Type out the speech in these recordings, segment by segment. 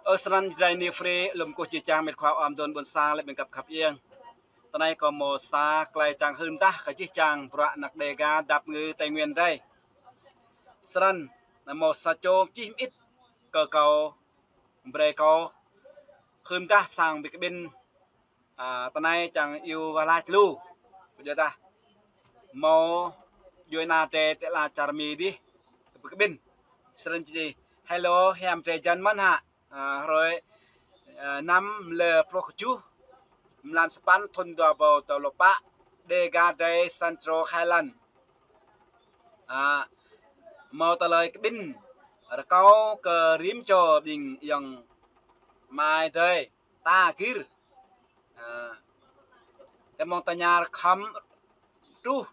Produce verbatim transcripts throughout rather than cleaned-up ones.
Ơ srăn jrai ni frê lŏm kơ čih čang mĕt khua ăm dôn ƀôn sang lĕ ƀing kăp khăp iêng. Tơnai kâo mâo sa klei čang hưn tah kơ čih čang bruă anăk Đêga dăp ngư Tây Nguyên drei. Srăn, na mâo sa čô čih mĭt kơ kâo, brei kâo hưn tah sang ƀing kƀĭn, a, tơnai čang iâu wah lač lu. Kơ jua tah mâo djuai ana drei tơla čar Mi dih, ƀing kƀĭn. Srăn čih: Hello, hiam drei jăn mơ̆n hă? A, hrơi, a, năm lơ pluh kjuh, mlan sapăn thun dua ƀâo dua pluh pă, Đêga drei Central Highland. A, mâo tơlơi kƀĭn rơkâo kơ rĭm čô ƀing ayŏng amai adơi ta gir. A, kơ mơ̆ng tơña rơkhăm truh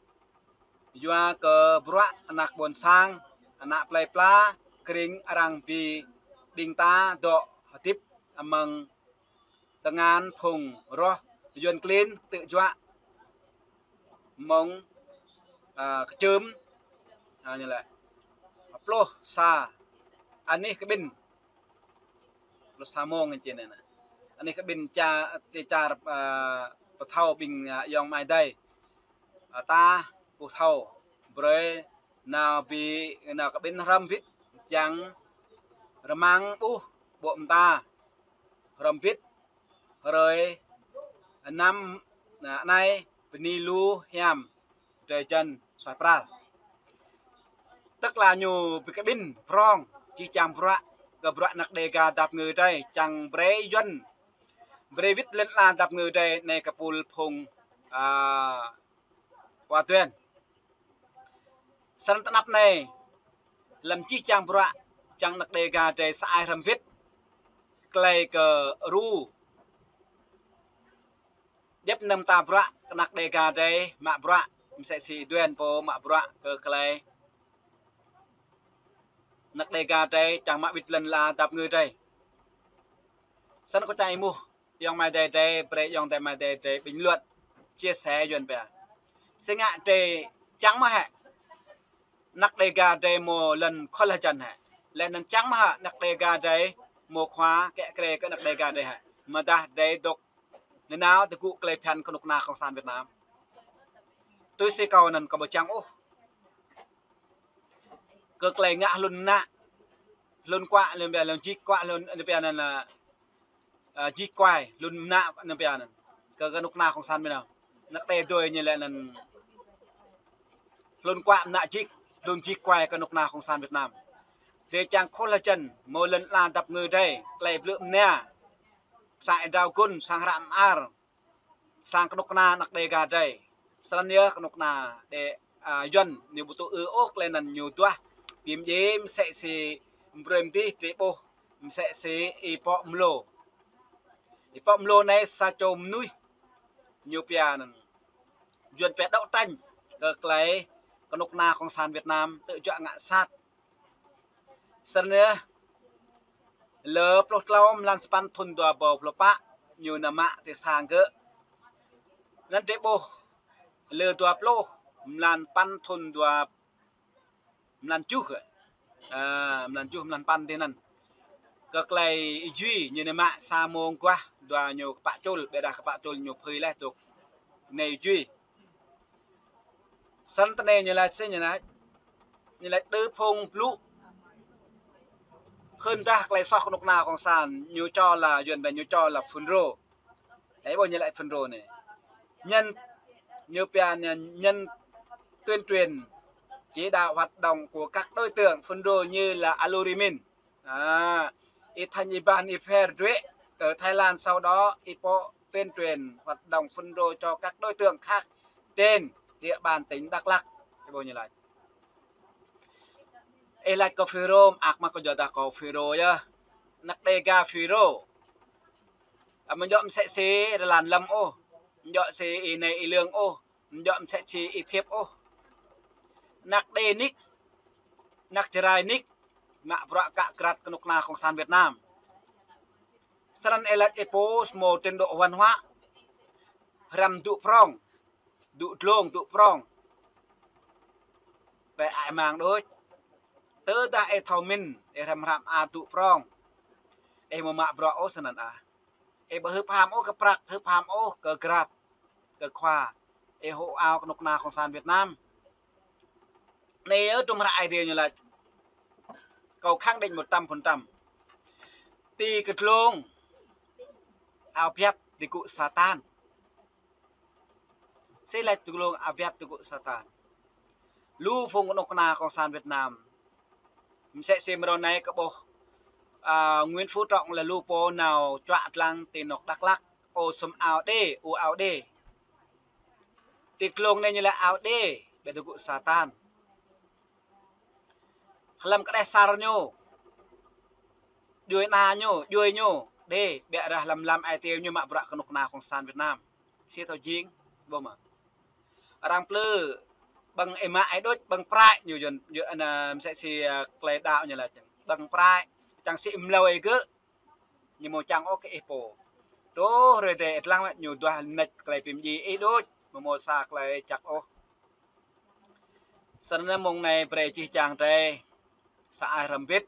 yua kơ bruă anăk ƀôn sang, anăk plei pla, kring arăng bi ƀing ta dŏ hơdip amăng tơngan phung roh yuăn klin tơjuă mơ̆ng, a, kơčưm, a, ñu lĕ pluh sa anih kƀĭn, pluh sa mông anai čih anai. Anih kƀĭn ča, ti čar, a, pơthâo ƀing, a, ayŏng amai adơi. A, ta pơthâo brei nao bi, nao kƀĭn hrŏm hơbĭt čang rơmang ƀuh ƀô̆ mơta hrŏm hơbĭt hrơi năm, a, anai bơni lu hiam drei jăn suaih pral. Tức là ñu ƀing kƀĭn prong čih čang bruă kơ bruă anăk Đêga dăp ngư drei čang brei yuăn, brei wĭt lŏn ala dăp ngư drei anai kơ pul phung, a, wa tuan. Srăn tơnap anai, lăm čih čang bruă čang anăk Đêga drei sa ai hrŏm hơbĭt klei kơ ru djŏp năm ta bruă kơ anăk Đêga drei mă bruă, msĕ si Duan pô mă bruă kơ klei anăk Đêga drei čang mă wĭt lŏn ala dăp ngư drei. Srăn kâo čang êmuh ayŏng amai adơi drei, brei ayŏng amai adơi drei bình luận, chia sẻ yuăn pia. Si ngă drei čang mơ̆ hĕ anăk Đêga drei mâo lŏn khul hơjăn hĕ? Lĕ anŭn čang mơ̆ hĕ anăk Đêga drei mâo khua kĕ kre kơ anăk Đêga drei hĕ? Mơdah drei dŏ nanao tơgŭ klei phiăn kơnuk kơna Cộng sản Việt Nam. Tui si kâo anŭn kâo ƀu čang ôh. Kơ klei ngă hlŭn mơnă, hlŭn kuă, hlŭn pia, hlŭn jik kuă, hlŭn pia anŭn, a, jik kuai, hlŭn mơnă anŭn pia anŭn. Kơ kơnuk kơna Cộng sản Việt Nam. Anăk Đê dôi ñu lĕ anŭn hlŭn kuă mơnă jik, hlŭn jik kuai kơnuk kơna Cộng sản Việt Nam. Drei čang khul hơjăn, mâo lŏn ala dăp ngư drei, klei blư̆ mnia, sang êdrao gun, sang hră mơar, sang kơnuk kơna anăk Đêga drei. Srăn yơh kơnuk kơna Đê, a, yuăn ñu ƀu tŭ ư ôh klei anŭn ñu duah. Bi mdjiê msĕ si brơi mdih drei ƀuh msĕ si Y Pŏk Mlô. Y Pŏk Mlô anai sa čô mơnuih ñu pia anŭn yuăn pia đấu tranh kơ klei kơnuk kơna Cộng sản Việt Nam tơjuă ngă sat. Srăn yơh, lơ pluh klâo mlan sapăn thun dua ƀâo pluh pă, ñu nao mă ti sang gơ̆. Anŭn drei ƀuh lơ dua pluh mlan păn thun dua, mlan tơjuh, a, mlan tơjuh mlan păn ti anŭn. Kơ klei Y Duy ñu nao mă sa mông guah dua ñu kơpă čul, ƀiădah kơpă čul ñu phơi laih dŏ anai Y Duy. Srăn tơnai ñu laĭ si ñu laĭ, ñu laĭ đơ phung blŭ hưn tah klei soh kơnuk kơna Cộng sản, ñu čô la yuăn pia ñu čô la FULRO. Ơ ƀô̆ ñu laĭ FULRO anai. Nhân, ñu pia nhân tuyên truyền chỉ đạo hoạt động của các đối tượng FULRO như là Alurimin. À, Y Thanh Y Ban Y Pher Duệ ở Thái Lan, sau đó Y Pŏk tuyên truyền hoạt động FULRO cho các đối tượng khác trên địa bàn tỉnh Đắk Lắk. Ơ ƀô̆ ñu laĭ. Ih laĭ kơ FULRO, mơak mă kơ jua dah kơ FULRO yơh. Anăk Đêga FULRO. Amăng djŏ msĕ si Rơlan Lâm ôh. Djŏ si Y Nai Y Lương ôh. Djŏ msĕ si Y Thiêp ôh. Anăk Đê nik, anăk Jrai nik, mă bruă kă krat kơnuk kơna Cộng sản Việt Nam. Srăn ih laĭ ih pô mâo trình độ văn hóa, hrăm dŭ prong, dŭ dlông, dŭ prong. Ƀĕ ai mang đôč. Tơdah ih thâo mĭn, ih hrăm hrăm a dŭ prong. Ih ƀu mă bruă ôh snăn ah. Ih ƀu hưp ham ôh kơ prăk, hưp ham ôh kơ grat, kơ khua. Ih hơao kơnuk kơna Cộng sản Việt Nam. Anai yơh tơlơi Aê Diê ñu laĭ. Kâo khẳng định một trăm phần trăm. Ti kơ dlông ao biăp ti gŭ Satan. Sĭt laĭ ti dlông ao biăp ti gŭ Satan. Lu phung kơnuk kơna Cộng sản Việt Nam. Msĕ si mrâo anai kơ ƀuh, a, Nguyễn Phú Trọng lĕ lu pô nao čuă dlăng ti anôk Dak Lak. Ô sum ao đê, ô ao đê. Ti dlông anai ñu laĭ ao đê, ƀiă ti gŭ Satan. Hlăm kơđeh asar ñu. Djuai ana ñu, djuai ñu. Đê, ƀiă dah hlăm lăm ai tiê ñu mă bruă kơnuk kơna Cộng sản Việt Nam. Si thâo jing, ƀuh mơ̆. Arăng plư, ƀơ̆ng ih mă ih đôč, ƀơ̆ng prăk ñu Yuăn, Yuăn, a, msĕ si, a, klei đăo ñu laĭ. Ƀơ̆ng prăk, čang si mlâo ih gơ̆. Ñu ƀu čang ôh kơ ih pô. Truh rơdê ih dlăng ñu duah mnêč klei bi mdjiê ih đôč, ƀu hmâo sa klei jăk ôh. Snăn mơ̆ng anai brei jih jang drei sa ai hrăm wĭt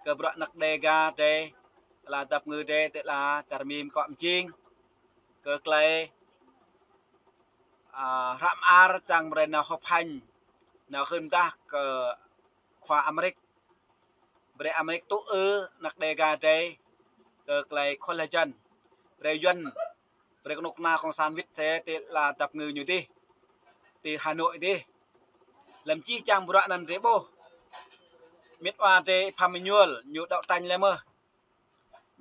kơ bruă anak Đêga drei, ala dap kngư drei, ti ala čar Mi mkŏ mjing kơ klei, a, hră mơar čang brei nao họp hành, nao hưn mdah kơ khua Amêrik. Brei Amêrik tŭ ư anak Đêga drei kơ klei khul hjăn. Brei Yuăn, brei kơnuk kơna Cộng sản wĭt thê ti ala dap kngư ñu dih, ti Hà Nội dih. Lăm jih jang bruă anăn drei ƀuh. Mĭt wa drei Pham Êñuôl ñu đấu tranh lĕ mơh.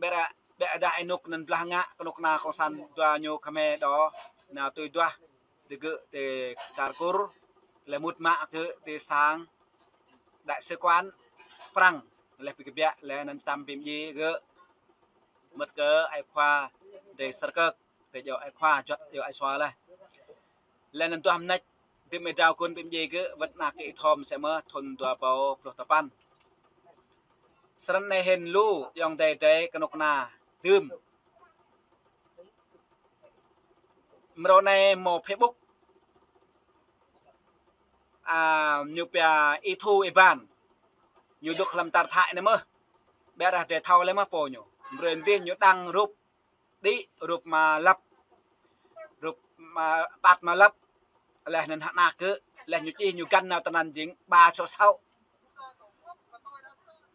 Ƀiă, ƀiă dah ênuk anăn blah ngă kơnuk kơna Cộng sản dua ñu Khmer đô nao tui duah digơ̆ ti čar Kur, lĕ mŭt mă gơ̆ ti sang đại sứ quán Prăng, lĕ bi kbiă, lĕ anăn čăm bi mdjiê gơ̆. Mŭt kơ ai khua drei Sơrkơk, drei djŏ ai khua, juăt djŏ ai sua leh. Lĕ anăn duah mnêč, dĭm êdrao gun bi mdjiê gơ̆, wơ̆t anak kơ Y Thom sĕ mơh thŭn dua êbâo pluh tơpăn. Snăn anai hĭn lu ayŏng adei drei kơnuk kơna dưm. Mrâo anai mâo Facebook. A, ñu pia Y Thu Y Ban. Ñu dôk hlăm čar Thái anai mơh. Ƀiă dah drei thâo lĕ mơh pô ñu. Mrâo anai dih ñu đăng rup đĭ, rup ama lăp. Rup ama, păt ama lăp. Leh anăn hơnăk gơ̆, leh ñu čih ñu găn nao tinăn jing ba čô sâo.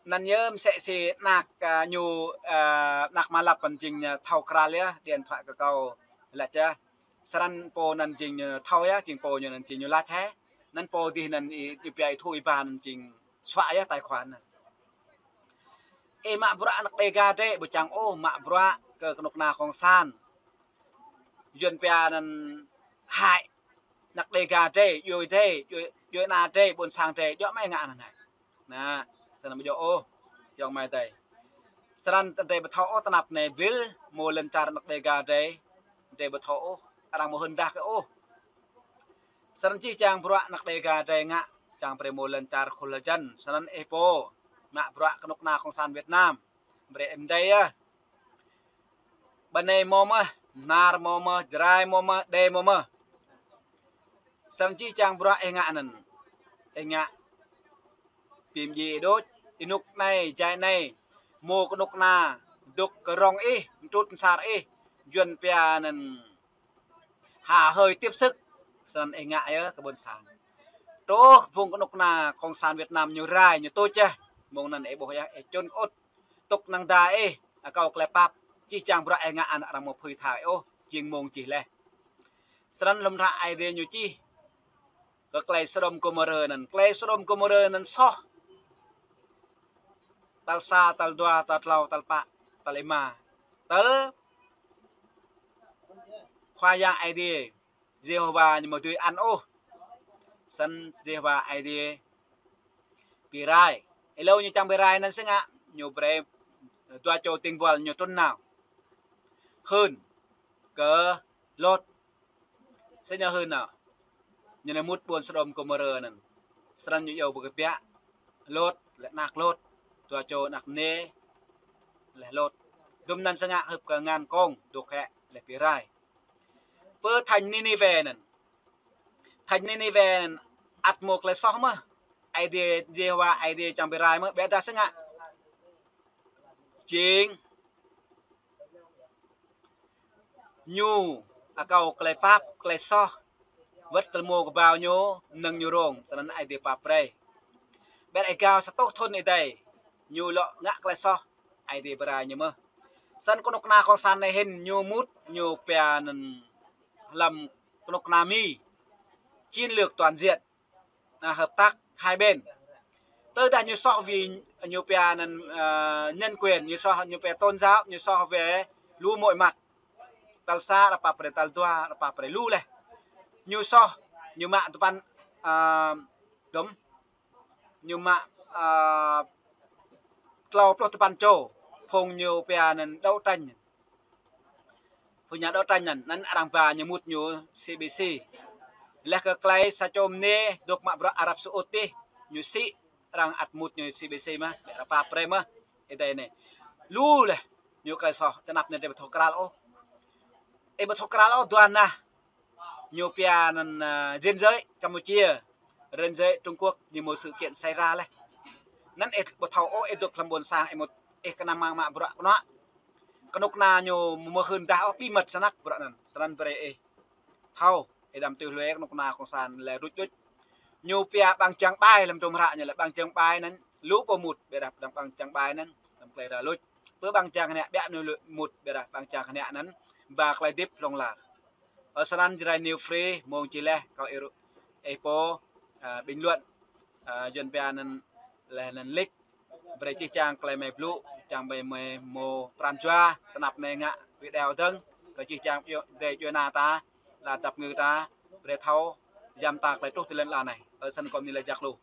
Anăn yơh msĕ si anak, a, ñu, a, anak ama lăp anăn jing, a, thâo kral yơh, điện thoại kơ kâo lač yơh. Snăn pô anăn jing, a, thâo yơh, jing pô ñu anăn jing ñu lač hĕ. Anăn pô dih anăn Y, Y Pia Y Thu Y Ban anăn jing suă yơh tài khoản anăn. Ih mă bruă anak Đêga drei, ƀu čang ôh mă bruă kơ kơnuk kơna Cộng sản. Yuăn pia anăn hại anak Đêga drei, djuai drei, djuai, djuai ana drei, ƀuôn sang drei, djŏ mơ̆ ih ngă anăn hĕ. Anăn, snăn ƀu djŏ ôh, ayŏng amai adei. Snăn drei ƀu thâo ôh tơnap anei ƀiă mơ̆ lŏn čar anak Đêga drei, drei ƀu thâo ôh, arăng ƀu hưn dah kơ ôh. Snăn jih jang bruă anak Đêga drei ngă, čang brei mơ̆ lŏn čar khul hjăn, snăn ih pô mă bruă kơnuk kơna Cộng sản Việt Nam. Brei ih mdei yơh. Ƀơi anei mâo mơh, Bơhnar mâo mơh, Jrai mâo mơh, Đê mâo mơh. Snăn jih jang bruă ih ngă anăn. Ih ngă bi mdjiê đôč, ênuk anei, jai anei. Mâo kơnuk kơna dôk kơ rŏng ih, mtrŭt msar ih. Yuăn pia anăn hà hơi tiếp sức. Snăn ih ngă yơh kơ ƀuôn sang. Truh phung kơnuk kơna Cộng sản Việt Nam ñu rai, ñu tuč yơh. Mơ̆ng anăn ih ƀuh yơh, ih čŭn ŭt. Tŭk năng da ih, akâo klei pap, jih jang bruă ih ngă anăn arăng ƀu phưi tha ôh, jing mơ̆ng čih leh. Snăn hlăm hră Aê Diê ñu čih kơ klei Sôđôm Gômôrơ anăn. Klei Sôđôm Gômôrơ anăn soh. Tal sa, tal dua, tal tlâo, tal pă, tal êma. Tal Khua Yang Aê Diê Yêhôwa ñu ƀu dưi ăn ôh. Snăn Yêhôwa Aê Diê bi rai. Êlâo ñu čang bi rai anăn si ngă, ñu brei dua čô dĭng buăl ñu trŭn nao. Hưn kơ Lôt. Si ñu hưn nao. Ñu nao mŭt ƀuôn Sôđôm Gômôrơ anăn. Snăn ñu iâu ƀu kơ biă Lôt, leh anak Lôt. Dua čô anak mniê, leh Lôt. Dŭm anăn si ngă hưp kơ ngăn kông, dôk hĕ, leh bi rai. Pơ thành Ninive anăn. Thành Ninive anăn ăt mâo klei soh mơh. Aê Diê, Yêhôwa Aê Diê čang bi rai mơh, ƀiădah si ngă. Jing Ñu akâo tơlơi pap, tơlơi soh, wơ̆t tơlơi mơ̆ kơƀao ñu, mơnơ̆ng ñu rông, sơnăn Ơi Adai pap brơi. Ƀiădah ih gao sa rơtuh thŭn Ơi Adai, ñu lŏ ngă tơlơi soh, Ơi Adai bơrai ñu mơ̆n. Sơnăn kơnuk kơna kông sản anai hĭn, ñu mŭt, ñu pia anŭn lăm kơnuk kơna Mi, chiến lược toàn diện, à, hợp tác hai bên. Tơdah ñu soh vì ñu pia anŭn, à, nhân quyền, ñu soh ñu pia tôn giáo, ñu soh về lu mọi mặt. Tal sa, rơpa pre tal dua, rơpa pre lu laih. Ñu soh, ñu mă tơpăn, à, dŏm. Ñu mă, à, klâo pluh tơpăn čô. Phung ñu pia anŭn đấu tranh. Phung ñu đấu tranh anŭn, anŭn arăng ba ñu mŭt ñu C B C. Laih kơ tơlơi sa čô mơnê dŏ mă bruă Arab Saudi, ñu sĭ arăng ăt mŭt ñu C B C mơ̆n, rơpa pre mơ̆n, Ơi Adai anai. Lu laih, ñu tơlơi soh, tơnap anai ƀu thâo krăl ôh. Ih ƀu thâo krăl ôh, dua nah. Ñu pia anŭn, à, biên giới Campuchia, biên giới Trung Quốc, ñu mơ̆ sự kiện xảy ra laih. Anŭn ih ƀu thâo ôh, ih dŏ lăm ƀôn sang, ih mŭt, ih kơnăm mă mă bruă kơnuk. Kơnuk kơna ñu mơ̆ hưn dah ôh, bí mật snăk bruă anŭn. Sơnăn brơi ih thâo, ih đăm tui hlue kơnuk kơna kông sản lĕ ruč ruč. Ñu pia ƀăng čang ƀai lăm tơm hră ñu lĕ ƀăng čang ƀai anŭn, lu pô mŭt ƀiădah ƀăng čang ƀai anŭn, lăm tơlơi ra luč. Pơ ƀăng čang hơnĕ ƀiă ñu lu mŭt ƀiădah ƀăng čang hơnĕ anŭn, ba tơlơi hơdip hlŏng lar. Ơ sơnăn Jrai New Free, mơ̆ng čih laih, kâo ih ru-, ih pô, à, bình luận, à, Yuan pia anŭn laih anŭn like, brơi čih čang tơlơi mơi blŭ, čang ƀơi mơi mơ̆ pran jua, tơnap anai ngă video dơ̆ng, kơ čih čang pioh, dêh jua na ta, la dăp ngư ta, brơi thâo, yăm ta tơlơi truh tơ lŏn ala anai. Ơ sơnăn kâo mơni laih jak lu.